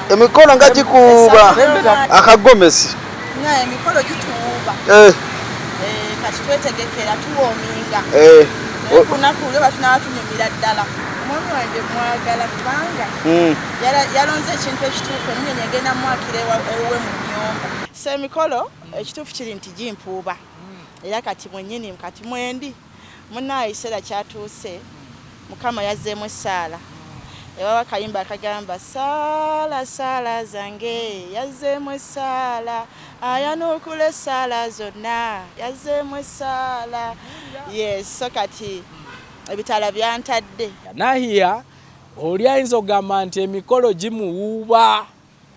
Emikolo nga gikuuba akagomesi. Nga emikolo gituwuuba. Kati twetegekera tuwoominga. Olunaku lwe batunaba tunyumira ddala. Omwami wange mwagala kubanga yalonze ekintu ekituufu, emunyenye egenda mwakira ewuwe mu nnyumba. So emikolo ekituufu kiri nti gimpuuba. Era kati mwennyini kati mwendi munnaaye ekiseera kyatuuse, Mukama yazzeemu essaala. Ewawa akayimba akagamba saala saala zange, yazzeemu essaala, ayanukula essaala zonna, yazzeemu essaala. Yes, so kati ebitaala byantadde. Nahia oli ayinza okugamba nti emikolo gimuwuuba,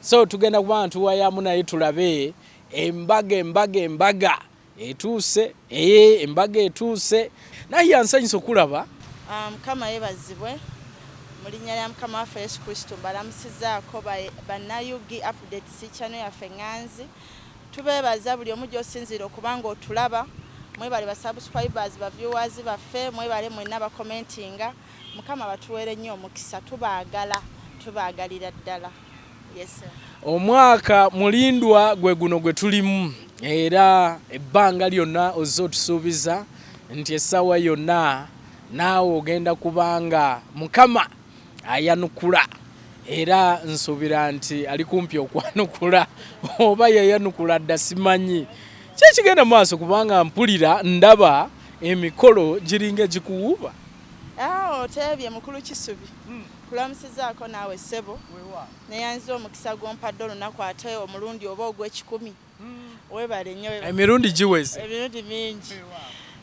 so tugenda kuba nga tuwayamu naye tulabe embaga embaga embaga etuuse, embaga etuuse. Nahia, nsanyusa okulaba. Mukama yeebazibwe. Mu linnya lya Mukama waffe Yesu Kristo mbalamusizaako banna-UG Updates channel yaffe ŋŋanzi. Tubeebaza buli omu gy'osinziira okuba ng'otulaba. Mwebale ba subscribers, ba viewers baffe, mwebale mwenna bakomentinga. Mukama batuweere nnyo omukisa, tubaagala, tubaagalira ddala. Yes sir. Omwaka mulindwa gwe guno gwe tulimu, era ebbanga lyonna ozze otusuubiza nti essaawa yonna naawe ogenda kubanga Mukama ayanukula, era nsuubira nti ali kumpi okwanukula oba yayanukula dda, simanyi ki ekigenda maaso, kubanga mpulira ndaba emikolo giringa egikuwuuba. Oteebye mukulu Kisubi, kulamusizaako naawe ssebo, neyanziza omukisa gw'ompadde olunaku ate omulundi oba ogw'ekikumi. Weebale nnyo. Emirundi giweze. Emirundi mingi.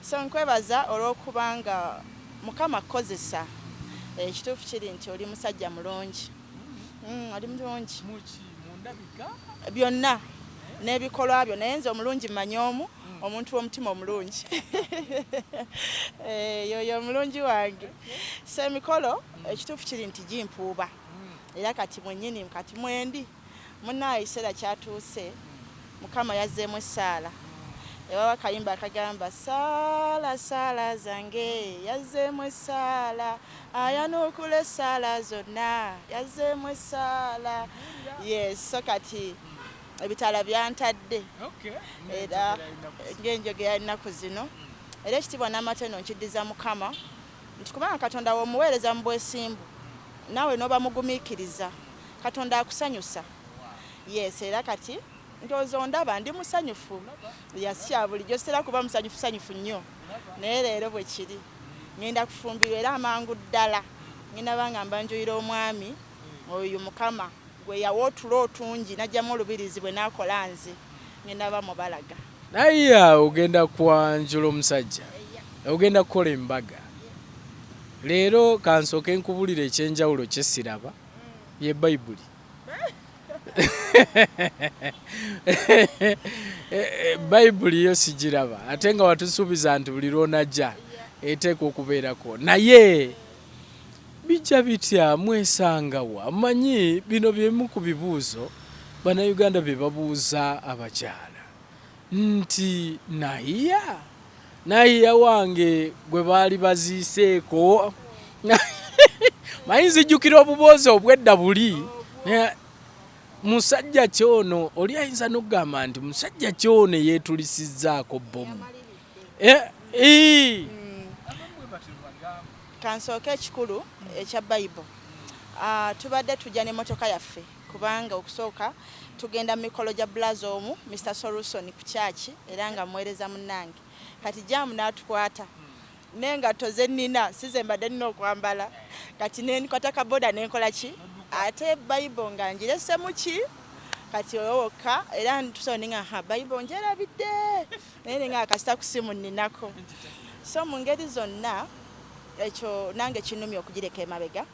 So nkwebaza olw'okubanga Mukama akkozesa. Ekituufu kiri nti oli musajja mulungi. Oli mulungi. Byonna n'ebikolwa byo, naye nze omulungi mmanyi omu, omuntu w'omutima omulungi. Yoyo omulungi wange. So emikolo ekituufu kiri nti gimpuuba. Era kati mwennyini kati mwendi munnaaye ekiseera kyatuuse, Mukama yazzeemu essaala. Ewawa akayimba akagamba saala saala zange, yazzeemu essaala, ayanukula essaala zonna, yazzeemu essaala. Yes, so kati ebitaala byantadde era ng'enjogera ennaku zino, era ekitiibwa n'amatendo nkiddiza Mukama nti kubanga Katonda w'omuweereza mu bwesimbu naawe n'oba mugumiikiriza, Katonda akusanyusa. Yes, era kati ndowooza ondaba ndi musanyufu. Yes, kya bulijjo sitera kuba musanyufu sanyufu nnyo, naye leero bwe kiri. Ngenda kufumbirwa era amangu ddala ngenda banga mbanjulira omwami oyo Mukama gwe yawa otulo otungi n'aggyamu olubirizi bwe n'akola nze ngenda ba mubalaga. Naye ogenda kwanjula omusajja, ogenda kukola embaga leero. Kansooke nkubulira ekyenjawulo kye siraba ye Bayibuli. Bayibuli yo sigiraba, ate nga watusuubiza nti buli lwonajja eteekwa okubeerako. Naye bijja bitya? Mwesangawa? Manyi bino byemu ku bibuuzo Bannayuganda bye babuuza abakyala nti Nahiya, Nahiya wange gwe baali baziiseeko. Manyi nzijjukira obuboozi obwedda buli musajja kyono oli ayinza n'okugamba nti musajja kyono yeetulisizzaako bbomu. Kansooke ekikulu ekya Bayibuli. Tubadde tujja n'emmotoka yaffe kubanga okusooka tugenda mu mikolo gya Blaza omu, Mr Solution, ku kyaki, era nga muweereza munnange. Kati jaamu n'atukwata n'engatto ze nnina si ze mbadde nnina okwambala, kati nenkwata kaboda nenkola ki, ate Bayibuli nga ngiresemu ki kati oyo wokka, era ntusawo ninga ha Bayibuli ngyerabidde, naye ninga kasita ku simu nninako. So mu ngeri zonna ekyo nange kinnumya okugireka emabega.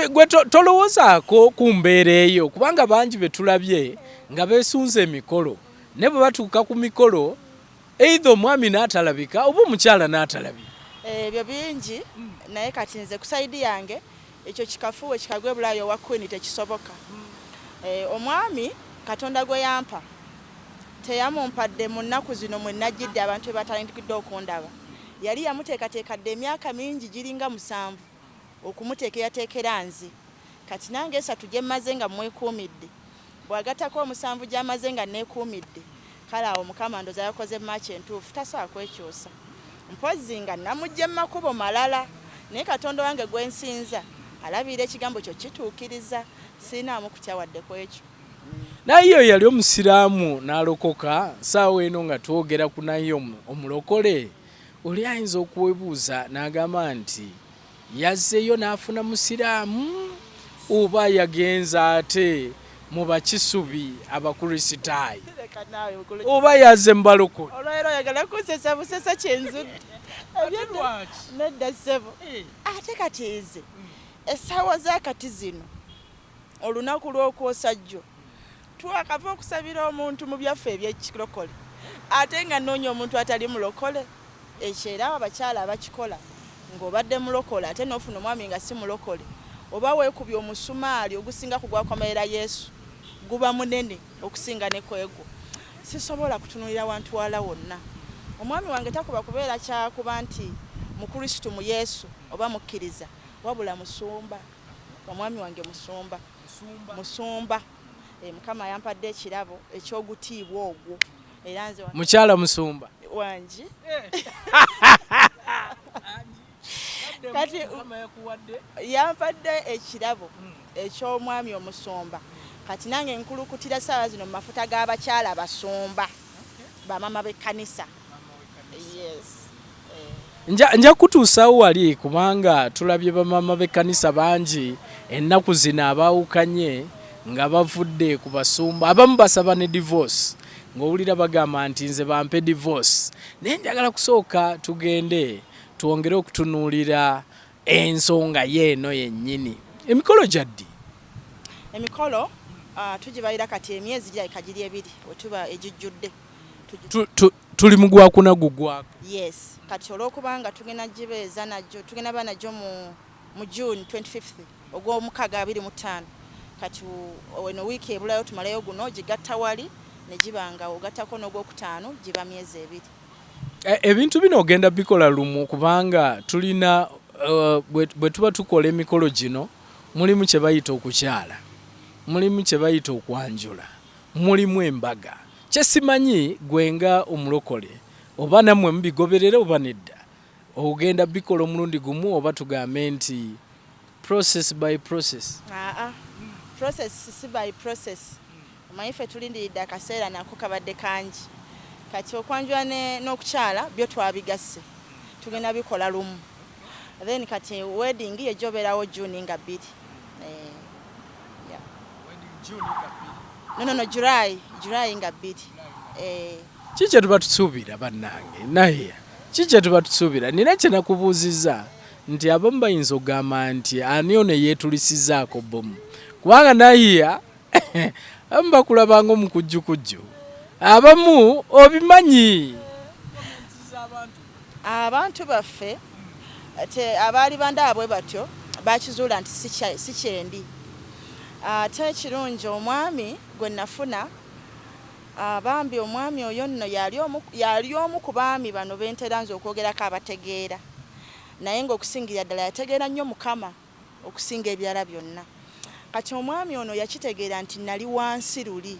Gwe tolowoozaako ku mbeera eyo, kubanga bangi be tulabye nga beesunze emikolo, naye bwe batuuka ku mikolo either omwami n'atalabika oba omukyala n'atalabika. Ebyo bingi, naye kati nze ku side yange ekyo kikafuuwe kikagwe Bulaayi owa Queen, tekisoboka. Omwami Katonda gwe yampa teyamumpadde mu nnaku zino mwe najjidde abantu be batandikidde okundaba. Yali yamuteekateeka dda emyaka mingi giringa 7 okumuteekerateekera nze. Kati nange 3 gye mmaze nga mwekuumidde, bw'agattako 7 gy'amaze nga neekuumidde, kale awo Mukama ndowooza yakoze maaki entuufu, tasobola kwekyusa. Mpozzi nga namujja mu makubo malala, naye Katonda wange gwe nsinza alabirira ekigambo kyo kituukiriza, sirinaamu kutya wadde ku ekyo. Naye yali omusiraamu n'alokoka. Saawa eno nga twogera ku naye omulokole, oli ayinza okwebuuza n'agamba nti yazzeeyo n'afuna musiraamu oba yagenza ate mu bakisubi abakristaayo oba yazze mu balokole. Olwaleero oyagala kunsesa busesa kyenzudde. Nedda ssebo. Ate kati nze essaawa za kati zino olunaku lw'okwosa jjo twakava okusabira omuntu mu byaffe eby'ekirokole ate nga nnoonya omuntu atali mulokole. Ekyo era abakyala abakikola ng'obadde mulokole ate n'ofuna omwami nga si mulokole, oba weekubye omusumaali ogusinga ku gwakomerera Yesu, guba munene okusinga ne kwegwo. Sisobola kutunuulira wantu walala wonna. Omwami wange takuba kubeera kyakuba nti Mukristu mu Yesu oba mukkiriza, wabula musumba. Omwami wange musumba. Musumba. Mukama yampadde ekirabo eky'ogutiibwa ogwo. Era nze mukyala musumba wangi. Kati yampadde ekirabo eky'omwami omusumba. Kati nange nkulukutira ssaawa zino mu mafuta g'abakyala basumba, bamama b'ekkanisa. Yes. Nja kutuusaawo wali kubanga tulabye bamama b'ekkanisa bangi ennaku zino abaawukanye nga bavudde ku basumba, abamu basaba ne divorce, ng'owulira bagamba nti nze bampe divorce. Naye njagala kusooka tugende twongere okutunuulira ensonga yeeno yennyini. Emikolo gya ddi? Emikolo tugibalira kati emyezi girabika giri 2 wetuba egijjudde. Tuli mu gwakuna gugwako. Yes, kati olwokubanga tugenda gibeeza najjo, tugenda ba najjo mu June 25th ogw'omukaaga 25. Kati eno wiiki ebulayo tumalayo guno gigatta wali ne gibanga ogattako n'ogwokutaano giba myezi 2. Ebintu bino ogenda bikola lumu kubanga tulina bwe tuba tukola emikolo gino mulimu kye bayita okukyala, mulimu kye bayita okwanjula, mulimu embaga. Kyesimanyi gwe nga omulokole oba nammwe mubigoberera oba nedda, ogenda bikola omulundi gumu oba tugambe nti process by process? Process si by process. Omanyi ffe tulindiridde akaseera nako kabadde kangi. Kati okwanjula n'okukyala byo twabigasse, tugenda bikola lumu. Then kati wedding yejja obeerawo June nga 2. No, July nga 2. Ki kye tuba tusuubira bannange? Naye ki kye tuba tusuubira? Nina kye nakubuuzizza nti abamu bayinza okugamba nti ani ono yeetulisizaako bbomu, kubanga Nahiya abamu bakulaba ng'omukujjukujju, abamu obimanyi. Abantu baffe abaali bandaba bwe batyo bakizuula nti si kyendi. Ate ekirungi omwami gwe nafuna, bambi omwami oyo nno yali omu ku baami bano bentera nze okwogerako abategeera, naye ng'okusingira ddala yategeera nnyo Mukama okusinga ebirala byonna. Kati omwami ono yakitegeera nti nali wansi luli,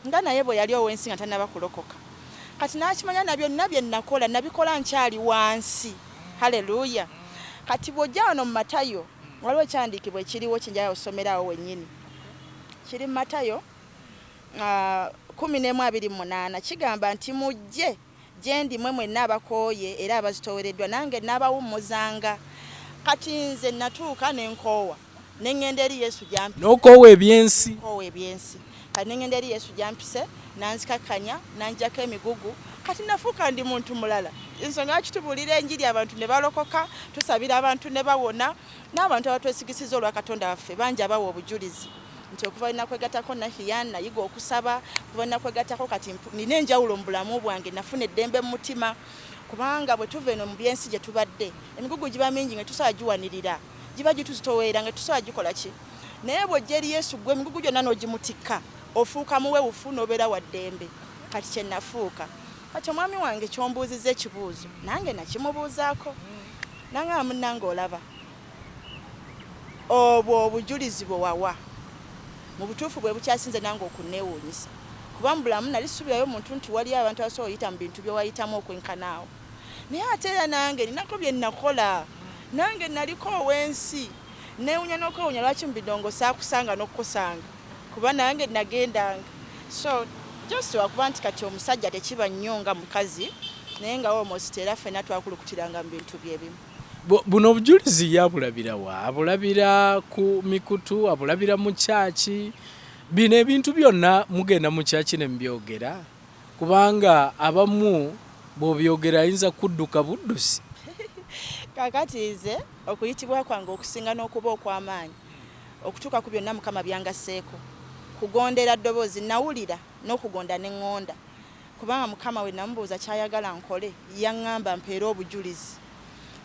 nga naye bwe yali ow'ensi nga tannaba kulokoka. Kati n'akimanya na byonna bye nakola nabikola nkyali wansi. Haleluya. Kati bw'ojja wano mu Matayo, waliwo ekyandiikibwa ekiriwo kye njagala osomera awo wennyini. Kiri mu Matayo 11:28, kigamba nti mujje gye ndi mwe mwenna abakooye era abazitoowereddwa, nange nnaabawummuzanga. Kati nze natuuka ne nkoowa, ne ŋŋenda eri Yesu gy'ampise. N'okoowa ebyensi. Nkoowa ebyensi. Kati ne ŋŋenda eri Yesu gy'ampise, n'anzikakkanya, n'angyako emigugu. Kati nafuuka ndi muntu mulala. Ensonga lwaki tubuulira enjiri abantu ne balokoka, tusabira abantu ne bawona, n'abantu abatwesigisiza olwa Katonda waffe bangi abawa obujulizi nti okuva nakwegattako Nahiya nayiga okusaba, okuva nakwegattako kati nina enjawulo mu bulamu bwange, nafuna eddembe mu mutima, kubanga bwe tuva eno mu byensi gye tubadde emigugu giba mingi nga tusobola giwanirira, giba gituzitoweera nga tusobola gikola ki, naye bw'ojja eri Yesu gwe emigugu gyonna n'ogimutikka, ofuuka muwewufu n'obeera wa ddembe. Kati kye nafuuka. Kati omwami wange ky'ombuuzizza ekibuuzo nange nakimubuuzaako, nangamba munnange olaba. Obwo obujulizi bwe wawa mu butuufu bwe bukyasinze nange okunneewuunyisa kuba mu bulamu nali sisuubirayo muntu nti waliyo abantu abasobola oyita mu bintu bye wayitamu okwenkana awo. Naye ate era nange ninako bye nakola, nange naliko ow'ensi. Neewuunya n'okwewuunya lwaki mu bidongo saakusanga n'okukusanga kuba nange nagendanga. So just lwakuba nti kati omusajja tekiba nnyo nga mukazi naye nga almost era ffenna twakulukutiranga mu bintu bye bimu. Buno obujulizi ye abulabira wa? Abulabira ku mikutu, abulabira mu kyaki? Bino ebintu byonna mugenda mu kyaki ne mubyogera? Kubanga abamu bw'obyogera ayinza kudduka buddusi. Kaakati nze okuyitibwa kwange okusinga n'okuba okw'amaanyi okutuuka ku byonna Mukama by'angasseeko, kugondera ddoboozi. Nawulira n'okugonda ne ŋŋonda kubanga Mukama bwe namubuuza ky'ayagala nkole, yaŋŋamba mpeere obujulizi.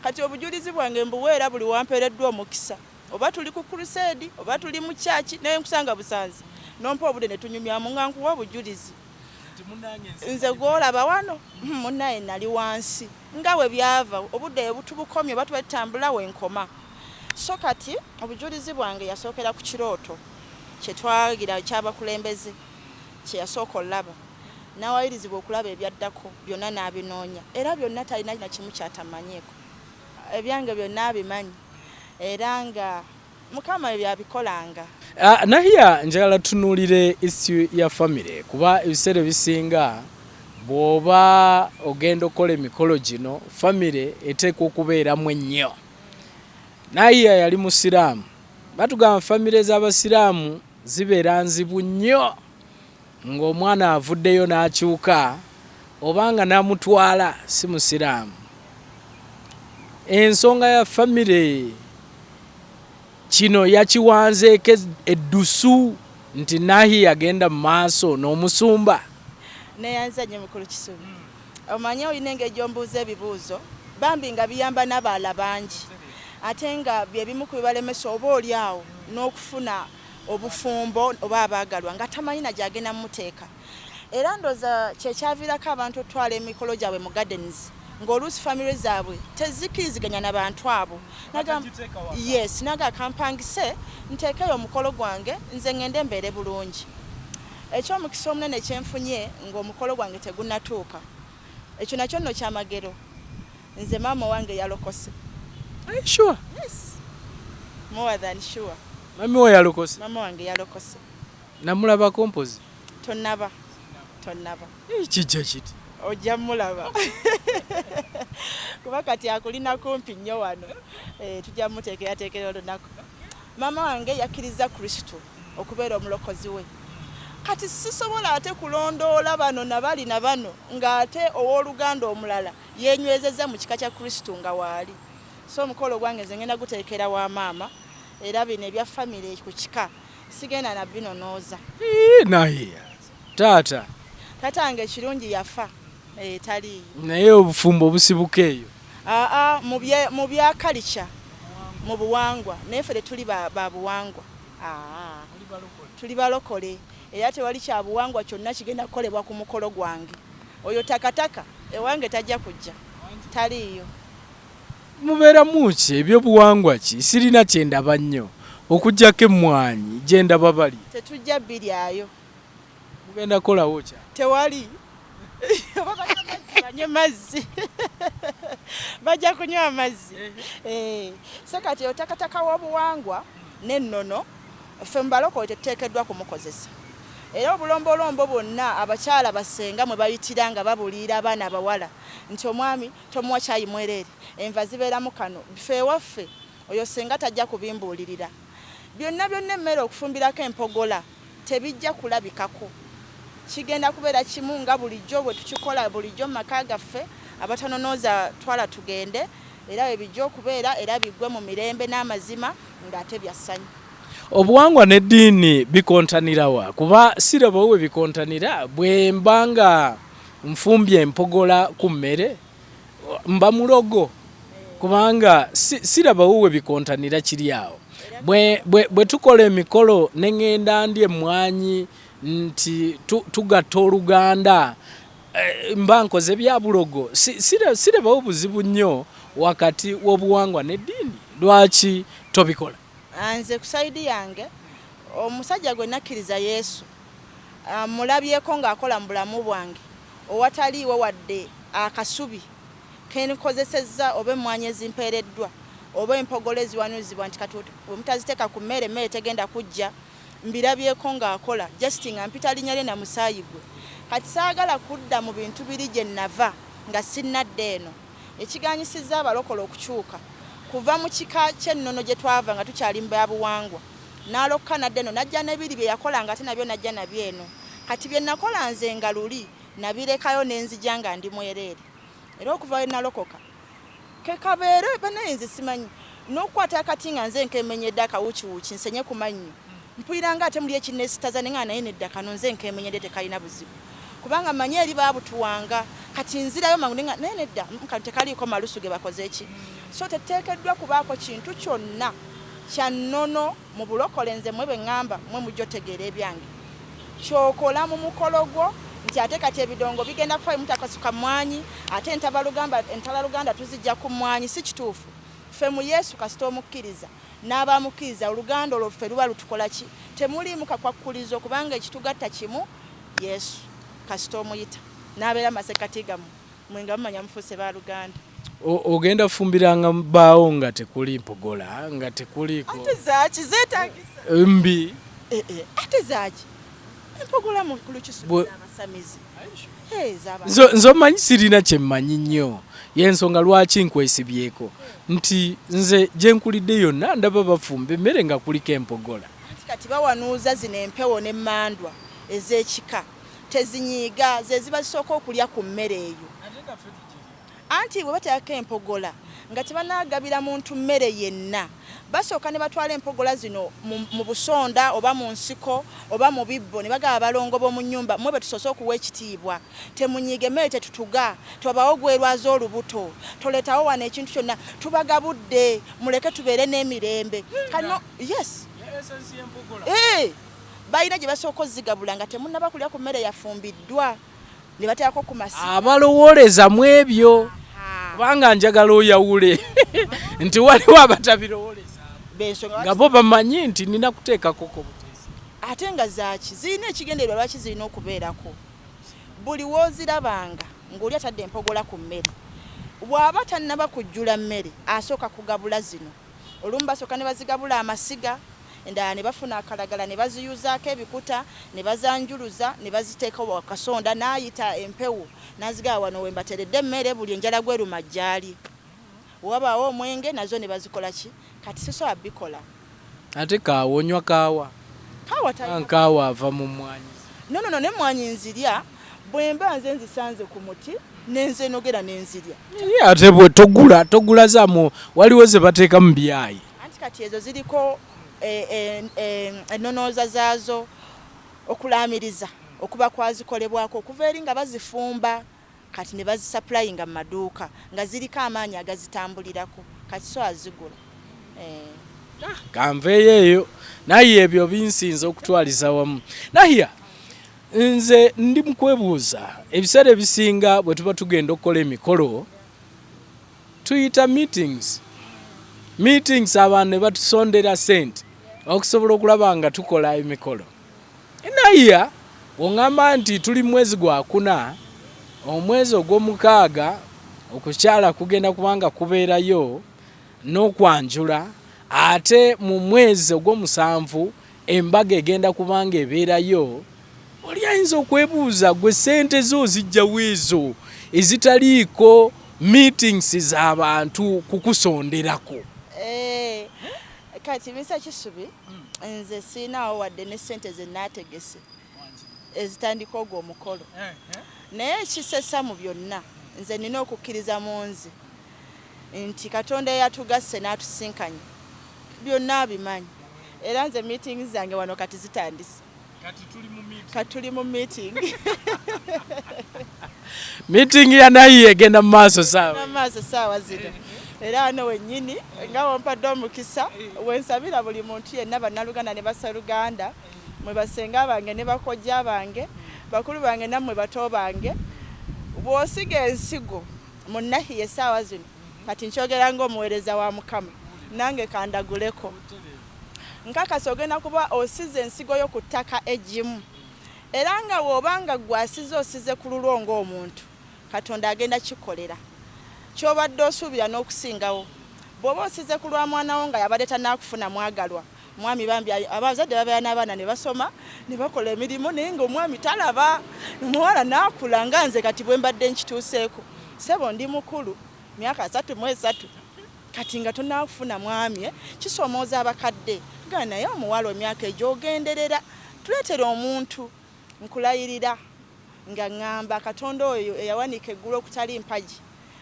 Kati obujulizi bwange mbuweera buli wampeereddwa omukisa, oba tuli ku crusade, oba tuli mu church, naye nkusanga busanzi n'ompa obudde ne tunyumyamu nga nkuwa obujulizi. Nze gw'olaba wano munnaye nali wansi nga bwe byava, obudde bwe tubukomye oba tuba tutambula we nkoma. So kati obujulizi bwange yasookera ku kirooto kye twagira eky'abakulembeze kye yasooka olaba. N'awalirizibwa okulaba ebyaddako byonna n'abinoonya era byonna talina na kimu ky'atamanyiiko. Ebyange byonna abimanyi era nga Mukama ebyo abikolanga. Nahia njagala tutunuulire issue ya famire kuba ebiseera ebisinga bw'oba ogenda okukola emikolo gino famire eteekwa okubeeramu ennyo. Nahia yali musiraamu, batugamba famire z'abasiraamu zibeera nzibu nnyo ng'omwana avuddeyo n'akyuka oba nga namutwala si musiraamu. Ensonga ya famire kino yakiwanzeeko eddusu nti Nahi yagenda mu maaso n'omusumba. Neyanza nnyo mukulu Kisubi. Omanyi olina engeri gy'ombuuza ebibuuzo bambi nga biyamba n'abalala bangi ate nga bye bimu ku bibalemesa oba oli awo n'okufuna obufumbo oba abaagalwa nga tamanyi na gy'agenda mumuteeka. Era ndowooza kye kyaviirako abantu okutwala emikolo gyabwe mu gardens ng'oluusi famire zaabwe tezikkiriziganya na bantu abo. Yes, naga kampangise nteekeyo omukolo gwange nze ngende mbeere bulungi. Eky'omukisa omunene kye nfunye ng'omukolo gwange tegunnatuuka, ekyo nakyo nno kyamagero. Nze maama owange yalokose. Are you sure? Yes. More than sure. Mami wo yalokose? Mama wange yalokose. Namulabako mpozi? Tonnaba. Tonnaba. Kijja kiti? Ojja mulaba. Kuba kati akulina kumpi nnyo wano. Eh, tujja muteekerateekera olunaku. Maama wange yakkiriza Kristo okubeera omulokozi we. Kati sisobola ate kulondoola bano na bali na bano ng'ate ow'oluganda omulala yeenywezezza mu kika kya Kristo nga waali. So omukolo ogwange nze ngenda guterekera wa maama era bino ebya famire ku kika sigenda na binonooza. Naye taata. Taata wange ekirungi yafa eh, taliiyo. Naye obufumbo busibuka eyo. Aa mu bya kalica mu buwangwa naye ffe tetuli ba buwangwa. Aa tuli balokole era tewali kya buwangwa kyonna kigenda kukolebwa ku mukolo gwange. Oyo takataka ewange tajja kujja taliiyo. Mubeeramu ki ebyobuwangwa ki? Sirina kye ndaba nnyo okuggyako emmwanyi gye ndaba balya. Tetujja biryayo. Mugenda kukolawo ki? Tewali. Oba banywa mazzi banywe mazzi. Bajja kunywa amazzi. Eh. So kati otakataka w'obuwangwa n'ennono ffe mu balokole tetuteekeddwa kumukozesa. Era obulombolombo bwonna abakyala basenga mwe bayitira nga babuulirira abaana abawala nti omwami tomuwa kyayi mwereere, enva zibeeramu kano, ffe ewaffe oyo ssenga tajja kubimbuulirira. Byonna byonna emmere okufumbirako empogola tebijja kulabikako. Kigenda kubeera kimu nga bulijjo bwe tukikola bulijjo mu maka gaffe, abatanonooza twala tugende era bwe bijja okubeera era biggwe mu mirembe n'amazima ng'ate bya ssanyu. Obuwangwa n'eddiini bikontanira wa? Kuba sirabawo we bikontanira. Bwe mba nga nfumbye empogola ku mmere mba mulogo kubanga sirabawo we bikontanira kiri awo. Bwe tukola emikolo ne ŋŋenda ndya emmwanyi nti tugatta oluganda mba nkoze bya bulogo. Sirabawo buzibu nnyo wakati w'obuwangwa n'eddiini. Lwaki tobikola? Nze ku side yange, omusajja gwe nakkiriza Yesu, mulabyeko ng'akola mu bulamu bwange owataliiwo wadde akasubi kenkozesezza oba emmwanyi ezimpeereddwa oba empogolo eziwanuzibwa nti kati bwe mutaziteeka ku mmere, emmere tegenda kujja. Mbirabyeko ng'akola just nga mpita linnya lye na musaayi gwe. Kati saagala kudda mu bintu biri gye nava nga sinnadda eno. Ekiganyisizza abalokole okukyuka kuva mu kika ky'ennono gye twava nga tukyali mu byabuwangwa, n'alokka n'adda eno n'ajja n'ebiri bye yakolanga ate nabyo n'ajja nabyo eno. Kati bye nakola nze nga luli nabirekayo ne nzija nga ndi mwereere. Era okuva we nalokoka ke kabeere banaye nze simanyi n'okukwata akati nga nze nkemenyedde akawukiwuki nsenye ku mannyo, mpulira nga ate muli ekinneesitaza ne nga naye nedda kano nze nkemenyedde tekalina buzibu kubanga mmanyi eri baabutuwanga. Kati nzirayo mangu nga naye nedda kano tekaliiko malusu ge bakoze ki. So teteekeddwa kubaako kintu kyonna kya nnono mu bulokole. Nze mmwe bwe ŋŋamba mmwe mujja otegeera ebyange. Ky'okola mu mukolo gwo nti ate kati ebidongo bigenda kufa bwe mutakasuka mmwanyi, ate entabaluganda tuzijja ku mmwanyi, si kituufu. Ffe mu Yesu kasita omukkiriza n'abamukkiriza oluganda olwo ffe luba lutukola ki? Temuliimu kakwakkulizo kubanga ekitugatta kimu Yesu. Kasita omuyita n'abeera mu masekkati gammwe, mmwe nga mumanya mufuuse baaluganda. Ogenda fumbiranga bbaawo nga tekuli mpogola, nga tekuliiko. Ate zaaki zeetaagisa? Mbi. Ate zaaki? Empogola mu lukisu z'abasamize. Nze omanyi sirina kye mmanyi nnyo, y'ensonga lwaki nkwesibyeko nti nze gye nkulidde yonna ndaba bafumba emmere nga kuliko empogola. Anti kati bawanuuza zino empewo n'emmandwa ez'ekika tezinyiiga, ze ziba zisooka okulya ku mmere eyo. Anti bwe bateekako empogola nga tebanaagabira muntu mmere yenna, basooka ne batwala empogola zino mu busonda oba mu nsiko oba mu bibbo ne bagaba abalongo b'omu nnyumba, mmwe be tusoose okuwa ekitiibwa, temunyiiga emmere tetutuga, tewabaawo gwerwaza olubuto, toleetawo wano ekintu kyonna, tubagabudde muleke tubeere n'emirembe. Kano yes. Balina gye basooka ozigabula nga temunnaba kulya ku mmere yafumbiddwa. Ne bateekako ku masiga. Abalowooleza mu ebyo, kubanga njagala oyawule nti waliwo abatabirowoolezaamu nga bo bamanyi nti nina kuteekako ko buteesi. Ate nga zaaki zirina ekigendererwa lwaki zirina okubeerako. Buli w'ozirabanga ng'oli atadde empogola ku mmere, bw'aba tannaba kujjula mmere asooka kugabula zino. Olumu basooka ne bazigabula amasiga, endala ne bafuna akalagala ne baziyuzaako ebikuta ne bazanjuluza ne baziteeka wakasonda n'ayita empewo n'azigaba wano we mbateeredde emmere buli enjala gw'eruma gy'ali. Wabaawo omwenge nazo ne bazikola ki? Kati sisobola bikola. Ate kaawa onywa kaawa? Kaawa talina. Kaawa ava mu mmwanyi. No no no n'emmwanyi nzirya bwe mba nze nzisanze ku muti ne nzenogera ne nzirya. Ate bwe togula togula za mu waliwo ze bateeka mu byayi. Anti kati ezo ziriko ennonooza zaazo okulaamiriza okuba kwazikolebwako okuva eri nga bazifumba kati ne bazisupplyinga mu maduuka nga ziriko amaanyi agazitambulirako kati so azigula. Kanveeyo eyo naye ebyo binsinza okutwaliza wamu. Nahiya nze ndi mu kwebuuza ebiseera ebisinga bwe tuba tugenda okukola emikolo tuyita meetings meetings abantu ne batusondera ssente okusobola okulaba nga tukola emikolo. Nahiya bw'oŋŋamba nti tuli mu mwezi gwakuna omwezi ogw'omukaaga okukyala kugenda kubanga kubeerayo n'okwanjula ate mu mwezi ogw'omusanvu embaga egenda kubanga ebeerayo, oli ayinza okwebuuza gwe ssente zo ozijjawo ezo ezitaliiko meetings z'abantu kukusonderako? Kati Mister Kisubi, nze siinaawo wadde ne ssente ze naategese ezitandika ogwo omukolo, naye ekisesa mu byonna nze nina okukkiriza mu nze nti Katonda eyatugasse n'atusinkanya byonna abimanyi, era nze meetings zange wano kati zitandise. Kati tuli mu meeting. Meeting ya Nahiya egenda mu maaso saawa. Mu maaso saawa zino. Era wano wennyini nga wampadde omukisa wensabira buli muntu yenna bannaluganda ne bassaluganda mwe basenga bange ne bakojja bange bakulu bange nammwe bato bange, bw'osiga ensigo mu Nahiya essaawa zino kati nkyogera ng'omuweereza wa Mukama nange kandaguleko. Nkakasa ogenda kuba osize ensigo yo ku ttaka eggimu, era nga bw'oba nga ggwe asize osize ku lulwo ng'omuntu, Katonda agenda kikolera ky'obadde osuubira n'okusingawo. Bw'oba osize ku lwa mwana wo nga yabadde tannakufuna mwagalwa mwami, bambi abazadde babeera n'abaana ne basoma ne bakola emirimu, naye ng'omwami talaba, omuwala n'akula nga nze kati bwe mbadde nkituuseeko. Ssebo ndi mukulu, myaka 33 kati nga tonnakufuna mwami, kisoomooza abakadde. Nga naye omuwala emyaka egyo ogenderera, tuleetera omuntu. Nkulayirira nga ŋŋamba Katonda oyo eyawanika eggulu okutali mpagi,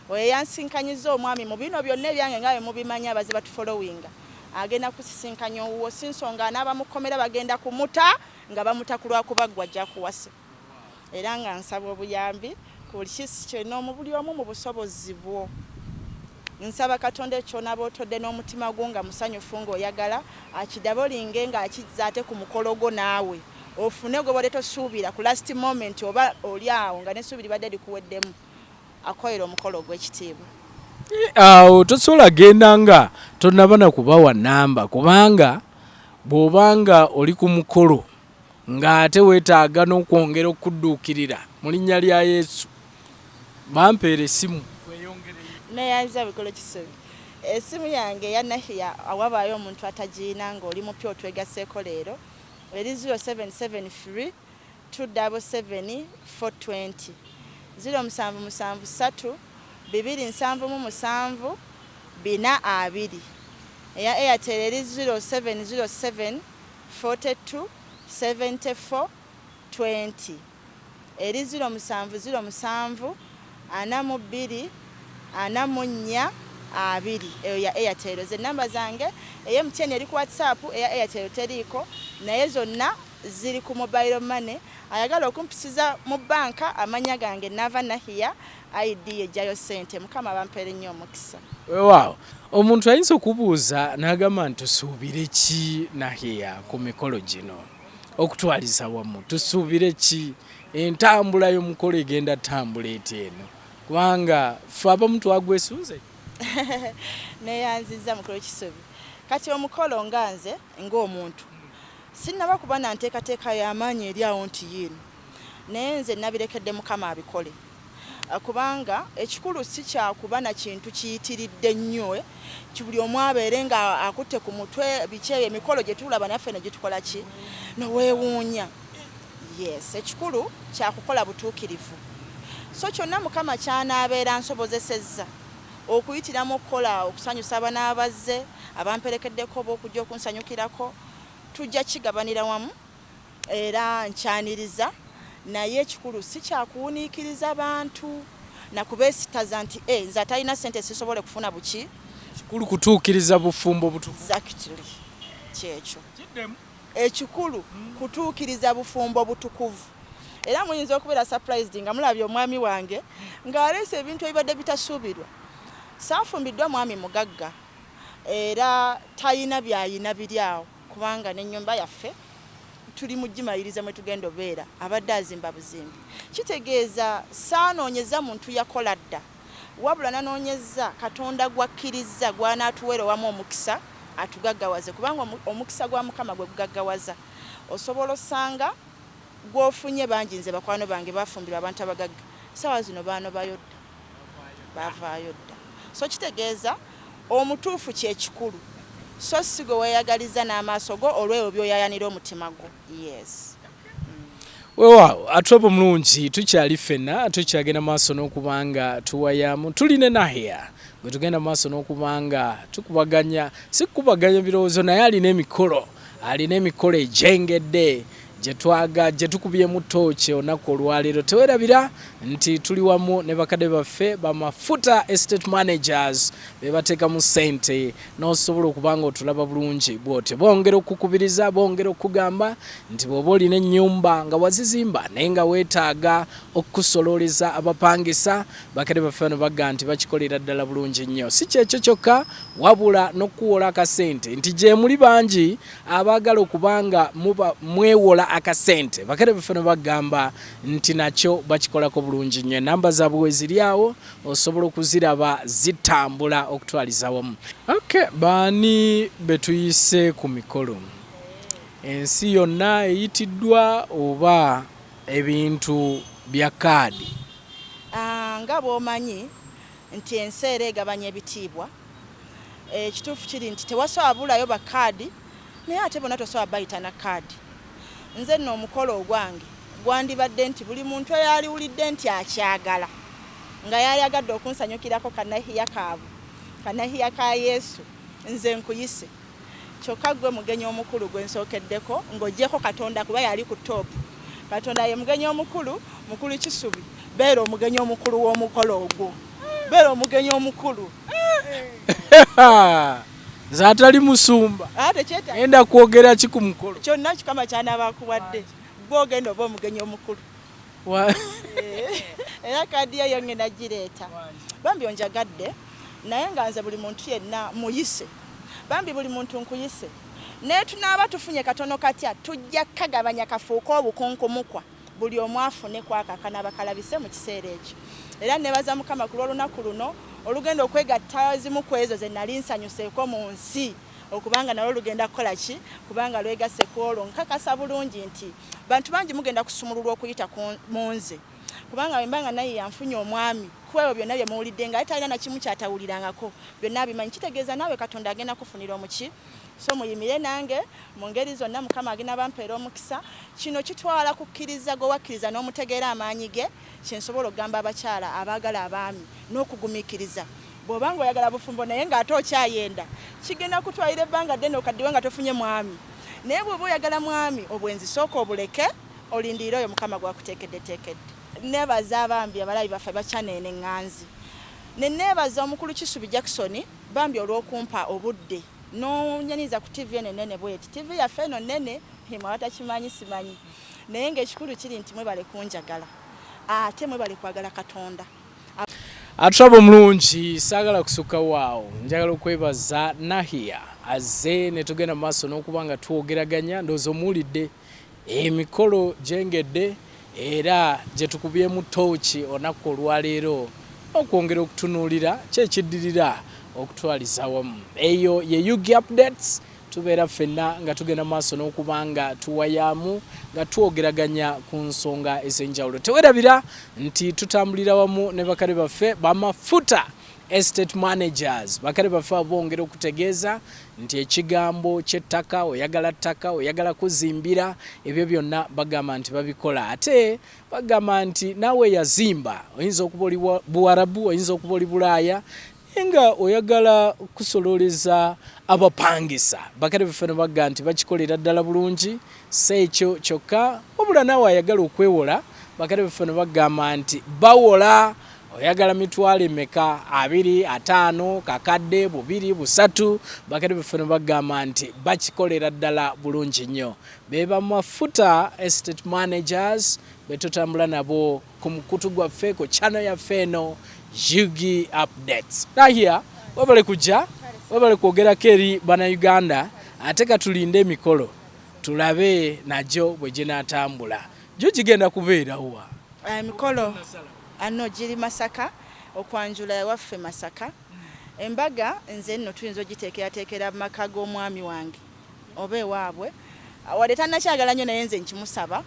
oyo eyansinkanyiza omwami mu bino byonna ebyange nga bwe mubimanyi abaze batufolowinga, agenda kusisinkanya owuwo. Si nsonga anaaba mu kkomera, bagenda kumuta nga bamuta ku lwakuba ggwe ajja kuwasa. Era nga nsaba obuyambi ku buli kisi kyonna omu buli omu mu busobozi bwo. Nsaba Katonda ekyo ky'onaaba otodde n'omutima gwo nga musanyufu ng'oyagala akidabolinge ng'akizza ate ku mukolo gwo, naawe ofune gw'obadde tosuubira ku last moment, oba oli awo nga n'essuubi libadde likuweddemu, akolera omukolo ogw'ekitiibwa. Awo tosobola genda nga tonnaba na kubawa namba, kubanga bw'obanga oli ku mukolo ng'ate weetaaga n'okwongera okudduukirira mu linnya lya Yesu, bampeera essimu. Neyanza bikolo Kisubi. Essimu yange eya Nahia, awabaayo omuntu atagiina ng'oli mupya otwegasseeko leero, eri 0773 277 420, 0773 277 420. Eya Airtel eri 0707 42 74 20, eri 0707 42 44 20. Eyo ya Airtel. Ze namba zange. Eya MTN eri ku WhatsApp, eya Airtel teriiko, naye zonna ziri ku mobile money. Ayagala okumpisiza mu banka, amannya gange Naava Nahia, ID ejjayo ssente. Mukama abampeere nnyo omukisa. Weewaawo, omuntu ayinza okubuuza n'agamba nti tusuubire ki Nahia ku mikolo gino okutwaliza wamu? Tusuubire ki? Entambula y'omukolo egenda tambula etya eno? Kubanga ffe abamu twagwesunze. Neeyanzizza mukulu Kisubi. Kati omukolo nga nze ng'omuntu sinnaba kuba na nteekateeka y'amaanyi eri awo nti yiino, naye nze nabirekedde Mukama abikole, kubanga ekikulu si kyakuba na kintu kiyitiridde nnyo buli omu abeere nga akutte ku mutwe biki ebyo emikolo gye tulaba naffe ne gitukola ki noweewuunya. Yes, ekikulu kyakukola butuukirivu. So kyonna Mukama ky'anaabeera ansobozesezza okuyitiramu okukola okusanyusa abanaaba bazze, abamperekeddeko oba okujja okunsanyukirako, tujja kigabanira wamu era nkyaniriza. Naye ekikulu si kyakuwuniikiriza bantu nakubeesitaza nti e nze atalina ssente sisobole kufuna buki. Kikulu kutuukiriza bufumbo butukuvu. Exactly, kyekyo ekikulu, kutuukiriza bufumbo butukuvu. Era muyinza okubeera surprised nga mulabye omwami wange ng'aleese ebintu ebibadde bitasuubirwa. Saafumbiddwa mwami mugagga era talina byayina biri awo, kubanga n'ennyumba yaffe tuli mu gimaliriza mwe tugenda obeera, abadde azimba buzimbi. Kitegeeza saanoonyeza muntu yakola dda, wabula nanoonyeza Katonda gwakkirizza gw'anaatuweera owamu omukisa atugaggawaze, kubanga omukisa gwa Mukama gwe gugaggawaza. Osobola osanga gw'ofunye bangi. Nze bakwano bange bafumbirwa abantu abagagga, saawa zino baanobayo dda, bavaayo dda. So kitegeeza omutuufu kyekikulu, so si gwe weeyagaliza n'amaaso go olw'ebyo by'oyayanira omutima gwo. Yes. Weewaawo, atwaba omulungi, tukyali ffenna, tukyagenda maaso n'okuba nga tuwayamu. Tulina Nahia gwe tugenda maaso n'okuba nga tukubaganya, si kukubaganya birowoozo, naye alina emikolo egyengedde gyetwaga gye tukubyemu ttooki olunaku olwaleero. Tewerabira nti tuli wamu ne bakadde baffe bamafuta estate managers, be bateekamu ssente n'osobola okuba nga otulaba bulungi bw'otyo. Bongera okukubiriza, bongera okugamba nti bw'oba olina ennyumba nga wazizimba naye nga weetaaga okukusololeza abapangisa, bakadde baffe bano bagamba nti bakikolera ddala bulungi nnyo. Si kyekyo kyokka, wabula n'okuwola akasente, nti gye muli bangi abaagala okuba nga muba mwewola. akasente. Bakadde baffe ne bagamba nti nakyo bakikolako bulungi nnyo. Enamba zaabwe weziri awo osobola okuziraba zitambula okutwaliza wamu. Okay, baani betuyise ku mikolo? Ensi yonna eyitiddwa oba ebintu bya kaadi? Ah, nga bw'omanyi nti ensi era egabanya ebitiibwa, ekituufu kiri nti tewasobola bulayo bakaadi, naye ate bonna tosobola bayita na kaadi. Nze nno omukolo ogwange gwandibadde nti buli muntu eyaliwulidde nti akyagala nga yalyagadde okunsanyukirako kanahiya kaabwe, kanahiya ka Yesu, nze nkuyise. Kyokka ggwe mugenyi omukulu gwe nsookeddeko ng'oggyeko Katonda kuba yali ku top. Katonda ye mugenyi omukulu, mukulu Kisubi, beera omugenyi omukulu w'omukolo ogwo. Beera omugenyi omukulu. Nze atali musumba. Ngenda kwogera ki ku mukolo? Kyonna kikama ky'anaaba akuwadde. Ggwe ogenda oba omugenyi omukulu. Era kaadi yo yo ngenda gireeta. Bambi onjagadde naye nga nze buli muntu yenna muyise. Bambi buli muntu nkuyise. Naye tunaaba tufunye katono katya tujja kukagabanya kafuuke obukunkumukwa buli omu afune kwako akanaaba kalabise mu kiseera ekyo. Era nebaza Mukama ku lw'olunaku luno olugenda okwegatta ezimu ku ezo ze nali nsanyuseeko mu nsi okubanga nalwo lugenda kukola ki kubanga lwegasse ku olwo. Nkakasa bulungi nti bantu bangi mugenda kusumululwa okuyita mu nze kubanga bwe mba nga naye yanfunye omwami ku ebyo byonna bye muwulidde nga talina na kimu ky'atawulirangako byonna abimanyi, kitegeeza naawe Katonda agenda kufunira omuki. So muyimire nange mu ngeri zonna, Mukama agenda bampeera omukisa. Kino kitwala kukkiriza gwe wakkiriza n'omutegeera amaanyi ge, kye nsobola okugamba abakyala abaagala abaami n'okugumiikiriza. Bw'oba ng'oyagala bufumbo naye ng'ate okyayenda, kigenda kutwalira ebbanga ddene okaddiwe nga tofunye mwami. Naye bw'oba oyagala mwami, obwenzi sooka obuleke olindirire oyo Mukama gw'akuteekeddeteekedde. Nneebaza bambi abalabi baffe aba channel eno eŋŋanzi. Ne nneebaza omukulu Kisubi Jackson bambi olw'okumpa obudde n'onyaniriza ku ttivi eno ennene bw'eti. Ttivi yaffe eno nnene, mwe abatakimanyi simanyi. Naye ng'ekikulu kiri nti mwebale kunjagala ate mwebale kwagala Katonda. Atulaba omulungi, saagala kusukkawo awo, njagala okwebaza Nahia azze ne tugenda mu maaso n'okuba nga twogeraganya. Ndowooza omuwulidde emikolo gyengedde era gye tukubyemu ttooki olunaku olwaleero n'okwongera okutunuulira ki ekiddirira okutwaliza awamu. Eyo ye Ug Updates. Tubeera ffenna nga tugenda mu maaso n'okuba nga tuwayaamu nga twogeraganya ku nsonga ez'enjawulo. Tewerabira nti tutambulira wamu ne bakadde baffe bamafuta estate managers. Bakadde baffe abo bongera okutegeeza nti ekigambo ky'ettaka, oyagala ttaka, oyagala kuzimbira, ebyo byonna bagamba nti babikola. Ate bagamba nti naawe yazimba, oyinza okuba oli Buwarabu, oyinza okuba oli Bulaaya, naye nga oyagala kusololeza abapangisa. Bakadde baffe ne bagamba nti bakikolera ddala bulungi, si ekyo kyokka wabula naawe ayagala okwewola, bakadde baffe ne bagamba nti bawola. Oyagala mitwalo emeka? 20, 50, kakadde, 2, 3. Bakadde baffe ne bagamba nti bakikolera ddala bulungi nnyo. Be bamafuta estate managers be tutambula nabo ku mukutu gwaffe ku channel yaffe eno Yugi Updates. Nahia, webale kujja, webale kwogerako eri Bannayuganda, ate katulinde emikolo tulabe nagyo bwe ginaatambula. Gyo gigenda kubeera wa? Emikolo ano giri Masaka, okwanjula ewaffe Masaka. Embaga nze nno tuyinza ogiteekerateekera mu maka g'omwami wange oba ewaabwe, wadde tannakyagala nnyo naye nze nkimusaba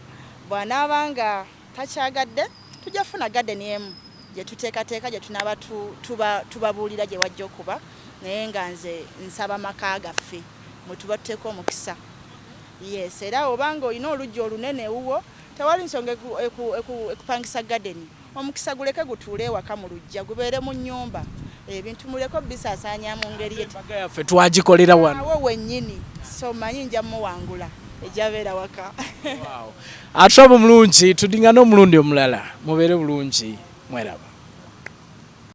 bw'anaaba nga takyagadde tujja kufuna garden emu gye tuteekateeka gye tunaaba tubabuulira gye wajja okuba, naye nga nze nsaba maka gaffe mwe tuba tuteeka omukisa. Yes, era oba nga olina oluggya olunene ewuwo tewali nsonga ekupangisa garden, omukisa guleke gutuule ewaka mu luggya, gubeere mu nnyumba, ebintu muleke obisaasaanya mu ngeri Embaga yaffe twagikolera wano awo wennyini, so manyi nja muwangula ejabeera waka. Atulaba omulungi, tudingane omulundi omulala, mubeere bulungi, mweraba.